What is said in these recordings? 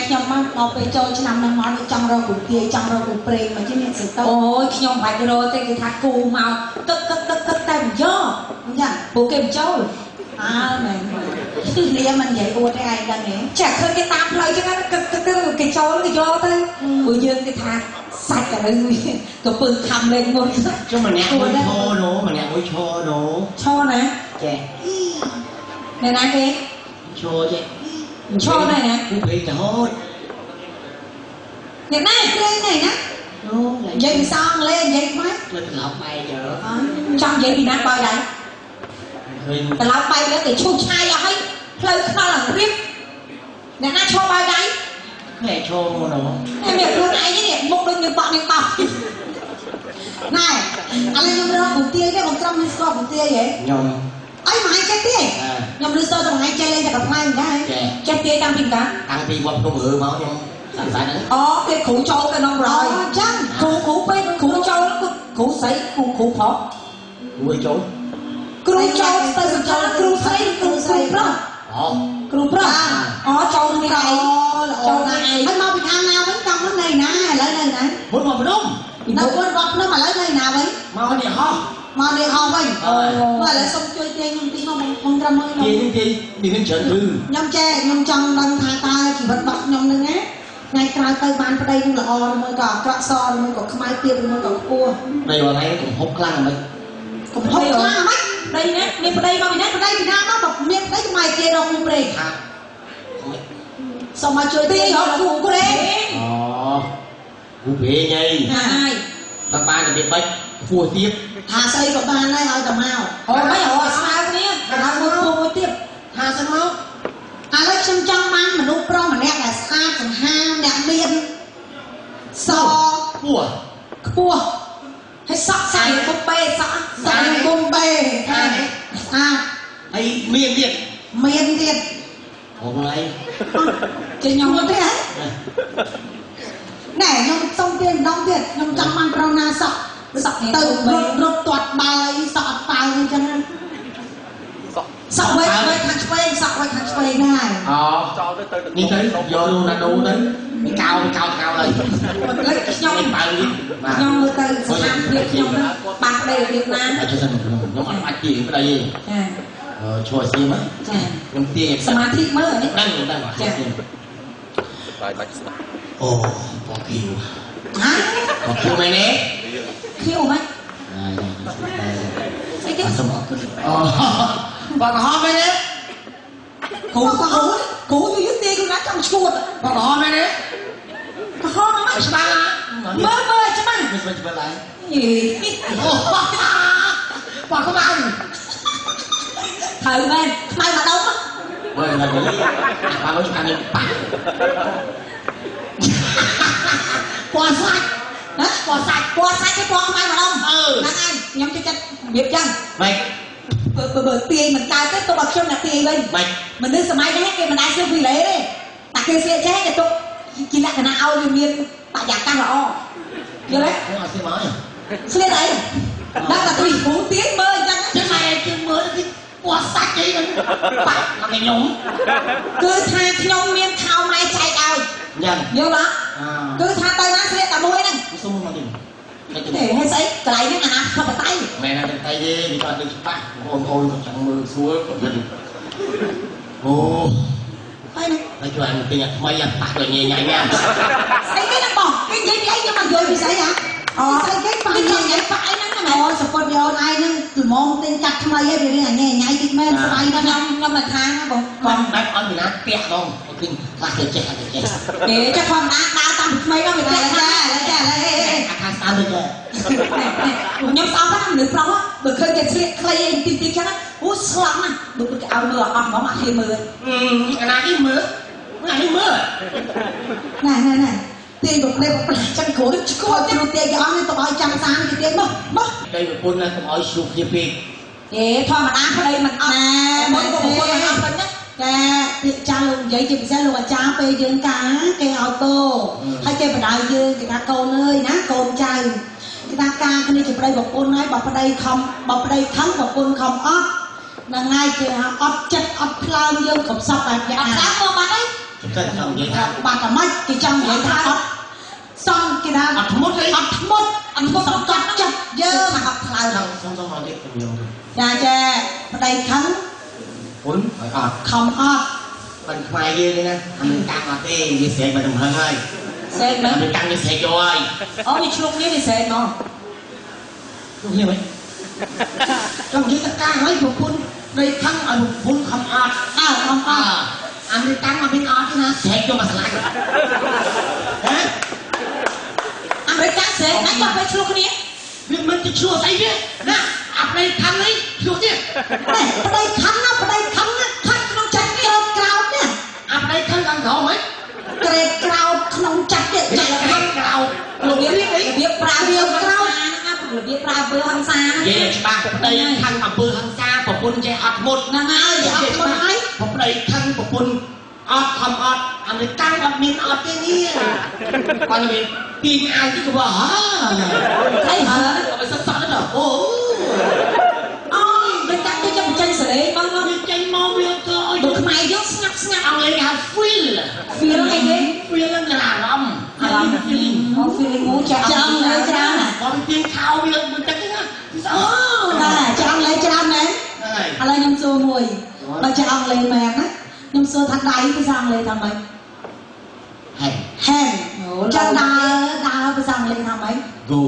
ខ្ញុំមកដល់ពេលចូលឆ្នាំនឹងមកចង់រកគូទាយចង់រកគូព្រេងមកជាមានសិត អូយខ្ញុំបាច់រកទេគឺថាគូមកទឹកទឹកទឹកទឹកតែមិនយក អញ្ចឹង ពួកគេមិនចូល អើមែនគ្នាមិននិយាយអួតទេឯងដឹងទេ ចាឃើញគេតាមផ្លូវចឹងណាកឹកកឹកទៅគេចូលគេយកទៅព្រោះយើងគេថាសាច់តែរឿងក៏ពឹងខំលេងមុន ចុះម្នាក់មួយឈរនោះម្នាក់មួយឈរនោះ ឈរណា ចេះ អ្នកណាគេ ឈរចេះ ឈរណែណា គូព្រេងរហូត អ្នកណា ព្រេងនេះណា អូ និយាយភាសាអង់គ្លេសនិយាយខ្មែរ ធ្វើត្រឡប់បែកយើ ចង់និយាយពីណាបើដែរ ឃើញ ត្រឡប់បែកលើគេឈូសឆាយអស់ហើយផ្លូវថ្នល់ឡើងរៀបអ្នកណាឈរបើដែរ ហេឈរមកនោះ តែមានខ្លួនឯងនេះមុខដូចនឹងបក់នឹងបោះ ណែឥឡូវខ្ញុំរកគូទាយទេបងត្រង់មានស្គាល់គូទាយហ៎ ខ្ញុំ អីមួយចេះទាយខ្ញុំឮសូរតែមួយចេះលេងតែកំ pl ែងដែរ ចេះ ចេះទាយតាំងពីកា តាំងពីវត្តភ្នំរើមកខ្ញុំសាំសាហ្នឹង អូគេគ្រូចូលទៅក្នុងរយ អញ្ចឹង គ្រូគ្រូពេលគ្រូចូលគ្រូស្រីគ្រូគ្រូប្រុស គ្រូចូល គ្រូចូលទៅសញ្ចរគ្រូស្រីគ្រូស្រីប្រុស អូ គ្រូប្រុសអូចូលគ្នាឯង ល្អណាស់ហើយមកពីខាងណាវិញចង់នៅណាឥឡូវនៅណា មុនមកភ្នំ នៅមុនវត្តភ្នំឥឡូវនៅណាវិញ មកនេះហោះ មកនេះហោះវិញអូឥឡូវសុំជួយទាញខ្ញុំតិចមកបងត្រឹមមើល ខ្ញុំទាញមានច្រើនឬ ខ្ញុំចេះខ្ញុំចង់ដឹងថាតើជីវិតរបស់ខ្ញុំនឹងណាថ្ងៃក្រោយទៅបានប្តីនឹងល្អឬមួយក៏អាក្រក់សឬមួយក៏ខ្មៅទៀតឬមួយក៏ខ្ពស់ ប្តីរបស់ឯងកំហុកខ្លាំងហ្មង កំហុកខ្លាំងហ្មង ប្តីណាមានប្តីមកពីណា ប្តីពីណាមកមានប្តីខ្មែរគេរកគូព្រេង ថា សូមមកជួយ ទាញរកគូព្រេង អូគូព្រេងអី ហើយ តាមបានរបៀបបាច់ខ្ពស់ទៀត ថាស្អីក៏បានដែរឲ្យតែមក អូមិនរកស្មើគ្នាដល់មួយខ្ពស់មួយទៀត ថាសិនមក ឥឡូវខ្ញុំចង់បានមនុស្សប្រុសម្នាក់ដែលស្អាតសង្ហាអ្នកមានស ខ្ពស់ ខ្ពស់ ហើយសក់ស្អាតពុបេសក់ សក់ពុបេស្អាត ហើយមានទៀត មានទៀត អូខ្លួនឯង ចេះខ្ញុំ ទេហ៎ណែខ្ញុំសុំទៀតម្ដងទៀតខ្ញុំចង់បានប្រុសណាសក់ សក់ ទៅរត់រត់ទាត់បាល់អីសក់អត់ប៉ៅអញ្ចឹងណា សក់វែកវែកខាងឆ្វេងសក់វែកខាងឆ្វេង ណា អូ ចោលទៅទៅ នេះទៅយកលូណាដូទៅកោកោកោហើយ លើខ្ញុំ ប៉ៅនេះបាទ ខ្ញុំមើលទៅស្ថានភាពខ្ញុំបានប្តីរបៀបណា អត់ចេះខ្ញុំខ្ញុំអត់បាច់ទាញប្តីទេ ចា ឈរសៀម ចា ខ្ញុំទាញ សមាធិមើល ដឹងដឹង ចា បាយបាច់ស្ដាប់ អូបកគីវ ហ៎ បកគីវមែនទេ ខៀវមែនស្អីគេ សុំអរគុណអូបកក្រហមមែនទេ គ្រូគ្រូគ្រូយូរទាយខ្លួនណាចង់ឈួត បកក្រហមមែនទេ ក្រហមហ្នឹង ច្បាស់ មើលមើលច្បាស់ មិនស្ច្បាស់ឡើយ យី អូបកខ្មៅ ត្រូវមែនខ្មៅមកដុំ មើលណាមើលបាក់មកឆ្ងាញ់ប៉ាពណ៌សាច់ ណាពណ៌សាច់ពណ៌សាច់គេពណ៌ខ្មៅមកដុំហ្នឹងឯងខ្ញុំចូលចិត្តរបៀបចឹង ម៉េច បើទាយមិនកើតទេទុកឲ្យខ្ញុំអ្នកទាយវិញ ម៉េច មនុស្សសម័យនេះគេមិនដែលស្លៀកវីឡេទេតែគេស្លៀកចេះគេទុកជាលក្ខណៈឲ្យវាមានបរិយាកាសល្អយល់ទេ ខ្ញុំអត់ស្លៀកមក ស្លៀកអីដល់តែទ្រីគ្រូទាយមើលអញ្ចឹង ចឹងឯងគឺមើលគឺពណ៌សាច់អីហ្នឹងបាក់មកខ្ញុំ គឺថាខ្ញុំមានខោម៉ែចែកឲ្យ យ៉ាង យល់អត់គឺថាទៅណាស្លៀកតែមួយហ្នឹង សុំមកទៀត ទេហើយស្អីកន្លែងហ្នឹងអាណាធិបតេយ្យ មែនណាតែទេវាគាត់ដឹងច្បាស់បងប្អូនគាត់ចង់មើលស្រួលគាត់យល់អូ ហើយណា ហើយជួយឲ្យទិញអាថ្មីអាប៉ះដល់ញ៉ៃញ៉ៃញ៉ាំ ស្អីគេហ្នឹងបងគេនិយាយពីអីខ្ញុំមិនយល់ពីស្អីហ៎ អូស្អីគេប៉ះ គេ ញ៉ៃ ញ៉ៃប៉ះអីហ្នឹងណា អូសពតយកឯងហ្នឹងល្មមទិញកាត់ថ្មីឯងវារឿងញ៉ៃញ៉ៃតិចមែនស្បៃណាស់ ខ្ញុំខ្ញុំមិនថាណាបង បងបែបអត់ពីណាផ្ទះហ្មងឃើញខ្លះទៅចេះទៅចេះ ទេចាធម្មតាដើរតាមពីថ្មីមកវា ចា ចេះ ចា ថា ចាឥឡូវ អាខាស្អាតដូច ខ្ញុំស្អប់ណាស់មនុស្សប្រុសបើឃើញគេស្លៀកខ្លីអីតិចតិចចឹងអូស្លក់ណាស់ដូចគេឲ្យមើលអស់ហ្មងអត់ហ៊ានមើល អាណានេះមើលអានេះមើល ណែណែណែទាញប្រផ្លេប្រផ្លេ ចឹងគ្រូឈួត គ្រូទាញគេអស់នេះទុកឲ្យចាំសានគេទាញមកមក ដីប្រពន្ធណាកុំឲ្យជួបគ្នាពេក ទេធម្មតាប្តីមិនអត់ ណែ មុនក៏ប្រពន្ធមិនអត់វិញណា ចាពាក្យចាស់លោកនិយាយជាពិសេសលោកអាចារ្យពេលយើងការគេឲ្យតោហើយគេបដៅយើងគេថាកូនអើយណាកូនចៅគេថាការគ្នាជាប្តីប្រពន្ធហើយបើប្តីខំបើប្តីខឹងប្រពន្ធខំអត់ហ្នឹងហើយគេថាអត់ចិត្តអត់ថ្លើមយើងកំសត់បែបយ៉ាង អត់ស្ដាប់មកបាត់ហើយ តែចង់និយាយថា បាត់អាម៉េចគេចង់និយាយថាអត់សំគេថា អត់ធ្មត់អី អត់ធ្មត់អត់ធ្មត់សង្កត់ចិត្តយើងអត់ថ្លើម សុំសុំមកទៀតខ្ញុំ ចាចាប្តីខឹង ពុនឲ្យអត់ ខំអត់ ប៉ុនខ្មែរយើងនេះណាអាមិនកាំងអត់ទេវាស្រែកមកទំហឹងហើយ ស្រែកមែន អាមិនកាំងវាស្រែកយកហើយ អូវាឆ្លុកនេះវាស្រែកមក ឆ្លុកនេះហ្មងចង់និយាយថាកាំងហើយប្រពន្ធប្តីខឹងឲ្យប្រពន្ធខំអត់ អើខំអត់ អាមេរិកមកមានអត់ទេណាស្រែកយកមកស្លាច់ហ៎ អាមេរិកស្រែកណាស់ចង់ទៅឆ្លុះគ្នា វាមិនទៅឆ្លុះស្អីវាណាអាប្តីខឹងនេះឆ្លុះទៀត នេះប្តីខឹងណាប្តីខឹងណាខឹងក្នុងចិត្តក្រោតក្រោតនេះ អាប្តីខឹងខាងក្រោមហ៎ ក្រេតក្រោតក្នុងចិត្តទៀត ចិត្តខឹងក្រោត របៀបរបៀបប្រើវាក្រោតណារបៀបប្រើអំពើហិង្សា និយាយច្បាស់ប្តីខឹងអំពើហិង្សាប្រពន្ធចេះអត់មុត ហ្នឹងហើយ អត់មុតហើយ ប្តីខឹងប្រពន្ធអត់ខំអត់អាមេរិកអត់មានអត់ទេនេះគាត់មានទាញអាវទីក៏ហ៎ អីហ៎ ឲ្យសឹកសក់ទៅអូ អូមិនតាក់ទៅចាំចេញសេរីមក វាចេញមកវាទៅឲ្យ បើខ្មែរយើងស្ងាត់ស្ងាត់ អង់គ្លេសគេហៅ feel feel អីគេ feel ហ្នឹងអារម្មណ៍ អារម្មណ៍ feeling អូ feeling មួយចា ចង់លេច្រើនណា បងទាញខោវាមិនទឹកទេណា អូតែចង់លេច្រើនមែន ហើយ ឥឡូវខ្ញុំសួរមួយបើចាអង់គ្លេសមែនណាខ្ញុំសួរថាដៃភាសាអង់គ្លេសថាម៉េច ហេ hand ចង់ដើរដើរភាសាអង់គ្លេសថាម៉េច go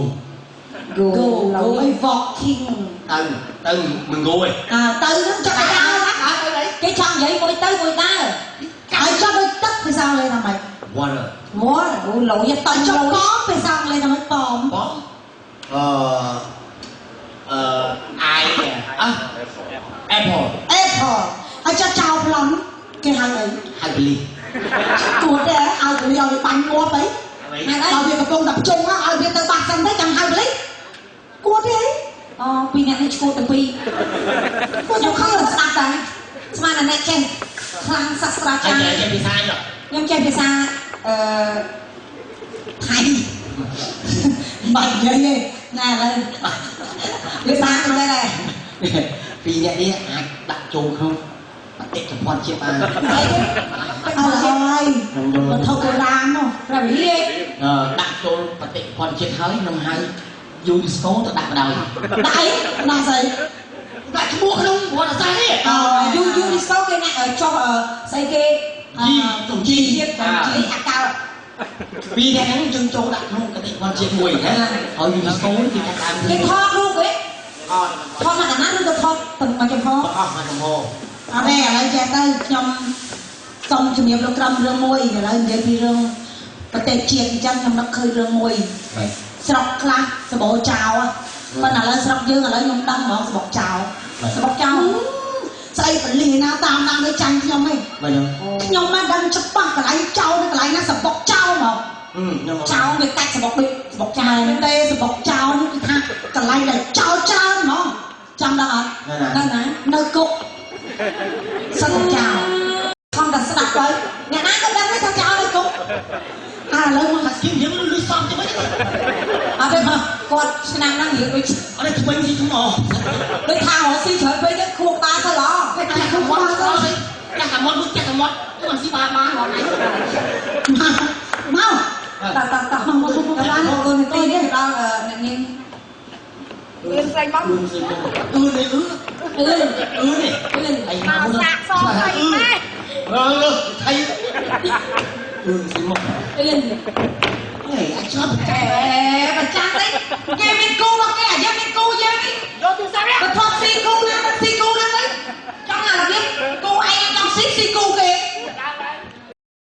go go go walking ទៅទៅមិន go ទេ អើទៅនឹងចង់ដើរ ដើរទៅអី គេចង់និយាយមួយទៅមួយដើរ ហើយចង់ដូចទឹកភាសាអង់គ្លេសថាម៉េច water water អូលយ តើចង់ប៉មភាសាអង់គ្លេសថាម៉េចប៉ម បងអឺអឺ I អ่ะ apple apple ហើយចង់ចោលប្លន់គេហៅអី ហៅ believe គួរតែឲ្យវាឲ្យបាញ់ងាប់អីដល់វាកំពុងតែជុំឲ្យវាទៅបាត់សិនទៅចាំហៅបលិគួរទេ អូពីរអ្នកនេះឈួតទាំងពីរ គួរ ខ្ញុំ ខ្ញុំខឹង ខឹងស្ដាប់តែស្មានតែអ្នកចេះខ្លាំងសាស្ត្រាចារ្យ ចេះភាសាអី ខ្ញុំចេះភាសាអឺថៃ បាច់និយាយទេ ណែឥឡូវភាសាខ្លួនដែរ ពីរអ្នកនេះអាចដាក់ចូលក្នុងបតិកភណ្ឌជាតិបាន អីទេ អើហើយវត្ថុបុរាណនោះ ព្រះវិហារ ដាក់ចូលបតិកភណ្ឌជាតិហើយនឹងហៅ UNESCO ទៅដាក់បណ្ដោយ ដាក់អីដាក់ស្អី ដាក់ឈ្មោះក្នុងប្រវត្តិសាស្ត្រនេះ អឺ UNESCO គេអ្នកចុះស្អីគេ ជីតុងជី ជាតិជីអាកាល ពីរអ្នកហ្នឹងយើងចូលដាក់ក្នុងបតិកភណ្ឌជាតិមួយណាហើយ UNESCO គេកាត់តាម គេថតរូបឯង ថត ថតមកកណាឬក៏ថតទាំងមកចំហ អស់មកចំហ អត់ទេឥឡូវចេះទៅខ្ញុំសូមជំរាបលោកក្រុមរឿងមួយឥឡូវនិយាយពីរឿងប្រទេសជាតិអញ្ចឹងខ្ញុំនឹកឃើញរឿងមួយស្រុកខ្លះសបោចោលប៉ុន្តែឥឡូវស្រុកយើងឥឡូវខ្ញុំដឹងហ្មងសបកចោល សបកចោល ស្អីបលីណាតាមតាមទៅចាញ់ខ្ញុំឯង បាទ ខ្ញុំមកដឹងច្បាស់កន្លែងចោលនៅកន្លែងណាសបកចោលហ្មង ខ្ញុំ ចោលវាកាច់សបកដូចសបកចោល មែនទេសបកចោលនោះគឺថាកន្លែងដែលចោលច្រើនហ្មងចាំដឹងអត់ នៅណា នៅគុកសឹងចោល ខំតែស្ដាប់ទៅអ្នកណាក៏ដឹងដែរថាចោលនៅគុក អាឥឡូវមក ជាងយើងលឺសំទៅវិញ អត់ទេគាត់ឆ្នាំហ្នឹងរៀងដូច អត់ទេថ្មីស៊ីថ្ម ដូចថារកស៊ីច្រើនពេកទៅខួរក្បាលទៅល្អ តែខួរក្បាលទៅ ចាស់តែមាត់មួយចាស់តែមាត់ទៅមិនស៊ីបានបានរាល់ថ្ងៃ មក តតតមកមកមកដល់កូនទីនេះដល់អ្នកនាង អឿនស្អីមក អឺអឺនេះអឺ អឿន អឺនេះ អឿន អី មកសាកសងស្អីម៉ែ អឺថៃអឺស៊ីមក អឿន ហេអាចឆ្លប់